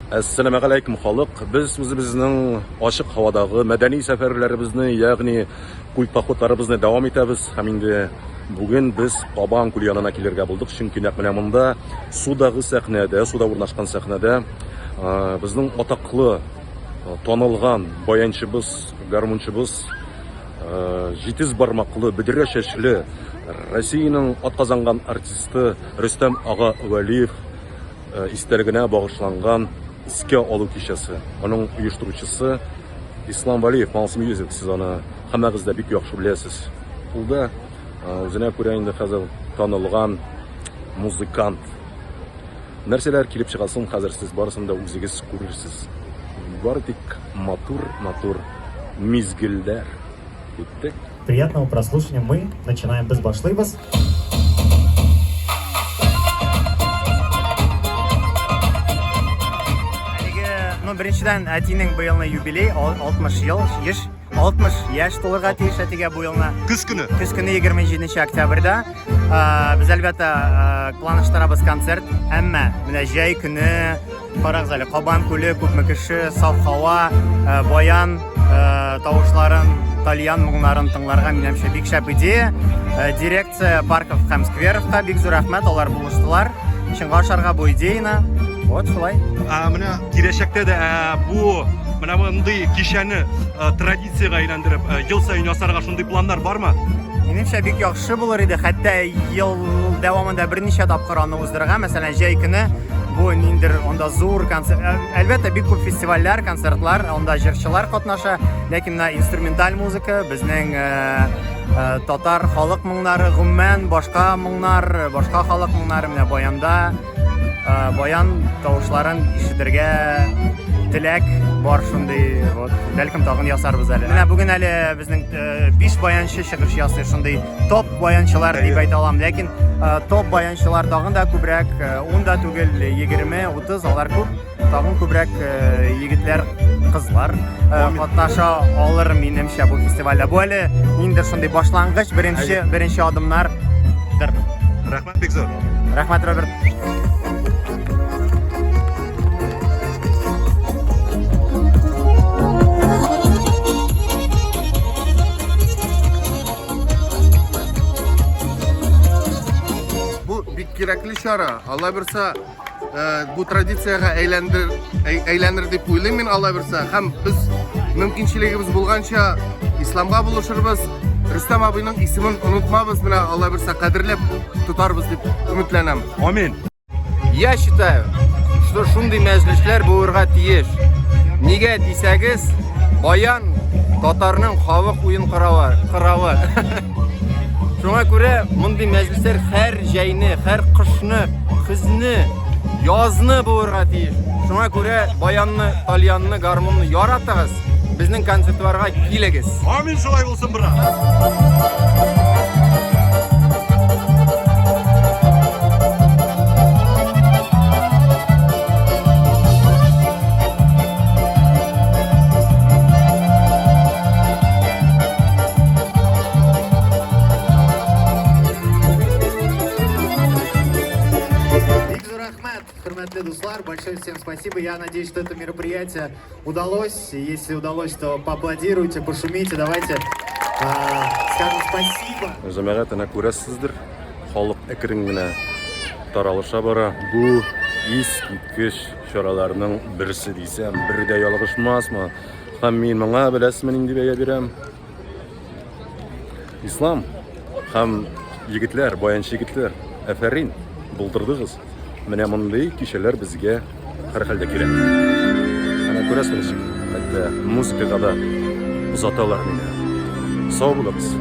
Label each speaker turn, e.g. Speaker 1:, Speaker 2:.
Speaker 1: Әссәламәгаләйкүм, халык! Без үзебезнең ачык һавадагы мәдәни сәфәрләребезне, ягъни культ походларыбызны дәвам итәбез. Һәм инде бүген без Кабан күле янына килергә булдык, чөнки нәкъ менә монда судагы сәхнәдә, суда урнашкан сәхнәдә безнең атаклы, танылган баянчыбыз, гармунчыбыз, җитез бармаклы, бөдрә чәчле Россиянең атказанган артисты Рөстәм ага Вәлиев истәлегенә багышланган искә алу кичәсе. Аның оештыручысы Ислам Валиев, Малс Music, сез аны һәммәгез дә бик яхшы беләсез. Ул да үзенә күрә инде хәзер танылган музыкант. Нәрсәләр килеп чыгасын хәзер сез барысын да үзегез күрерсез. Бары тик матур-матур мизгелләр. Киттек.
Speaker 2: Приятного прослушивания. Мы начинаем. Без башлыйбыз.
Speaker 3: Әлеге, ну, беренчедән, әтинең быелны юбилей, 60 ел, еш, 60 яшь тулырга тиеш әтигә бу елны.
Speaker 1: Көз көне.
Speaker 3: Көз көне 27 октябрьдә. Без, әлбәттә, планлаштырабыз концерт, әмма менә җәй көне Карагыз әле, Кабан күле, күпме кеше, саф һава, э, баян э, тавышларын, тальян моңнарын тыңларга, минемчә, бик шәп идея. Э, дирекция парков һәм скверовка бик зур рәхмәт, алар булыштылар. Чынга ашарга бу идеяны. Вот шулай.
Speaker 1: Ә, менә киләчәктә дә ә, бу менә мондый кичәне ә, традициягә әйләндереп, ә, ел саен ясарга шундый планнар бармы?
Speaker 3: Минемчә, бик яхшы булыр иде, хәтта ел дәвамында берничә тапкыр аны уздырырга, мәсәлән, җәй көне бу ниндер анда зур концерт. Әлбәттә, бик күп фестивальләр, концертлар, анда җырчылар катнаша, ләкин менә инструменталь музыка, безнең э, э, татар халык моңнары, гомумән башка моңнар, башка халык моңнары менә баянда Э, баян тавышларын ишетергә теләк бар шундый вот бәлкем тагын ясарбыз әле менә бүген әле безнең 5 э, баянчы чыгыш ясый шундый топ баянчылар дип әйтә алам ләкин э, топ баянчылар тагын да күбрәк 10 да түгел 20 30 алар күп тагын күбрәк егетләр кызлар катнаша алыр минемчә бу фестивальдә бу әле ниндидер шундый башлангыч беренче беренче адымнардыр
Speaker 1: Рәхмәт бик зур.
Speaker 3: Рәхмәт, Роберт.
Speaker 4: Бу бик кирәкле чара. Алла бирса, э, бу традициягә әйләндер, әйләнер дип уйлыйм мин Алла бирса. Һәм без мөмкинчелегебез булганча исламга булышырбыз. Рөстәм абыйның исемен онытмабыз, менә Алла бирса кадерләп тотарбыз дип өметләнәм.
Speaker 1: Амин.
Speaker 5: Я считаю, что шундый мәҗлесләр булырга тиеш. Нигә дисәгез, баян татарның халык уен коралы, коралы. Шуңа күрә мондый мәҗлесләр һәр җәйне, һәр кышны, көзне, язны булырга тиеш. Шуңа күрә баянны, тальянны, гармунны яратыгыз, безнең концертларга килегез.
Speaker 1: Амин шулай булсын, брат.
Speaker 2: Хөрмәтле дуслар, большое всем спасибо. Я надеюсь, что это мероприятие удалось. Если удалось, то поаплодируйте, пошумите. Давайте скажем спасибо.
Speaker 1: Җәмәгать, әнә күрәсездер, халык әкрен генә таралыша бара. Бу искиткеч чараларның берсе дисәм, бер дә ялгышмасмы? Һәм мин моңа беләсезме нинди бәя бирәм? Ислам һәм егетләр, баянчы егетләр, әфәрин, булдырдыгыз. Менә мондый кичәләр безгә һәрхәлдә кирәк. Әнә күрәсез ничек, хәтта музыкага да озаталар мине. Сау булыгыз.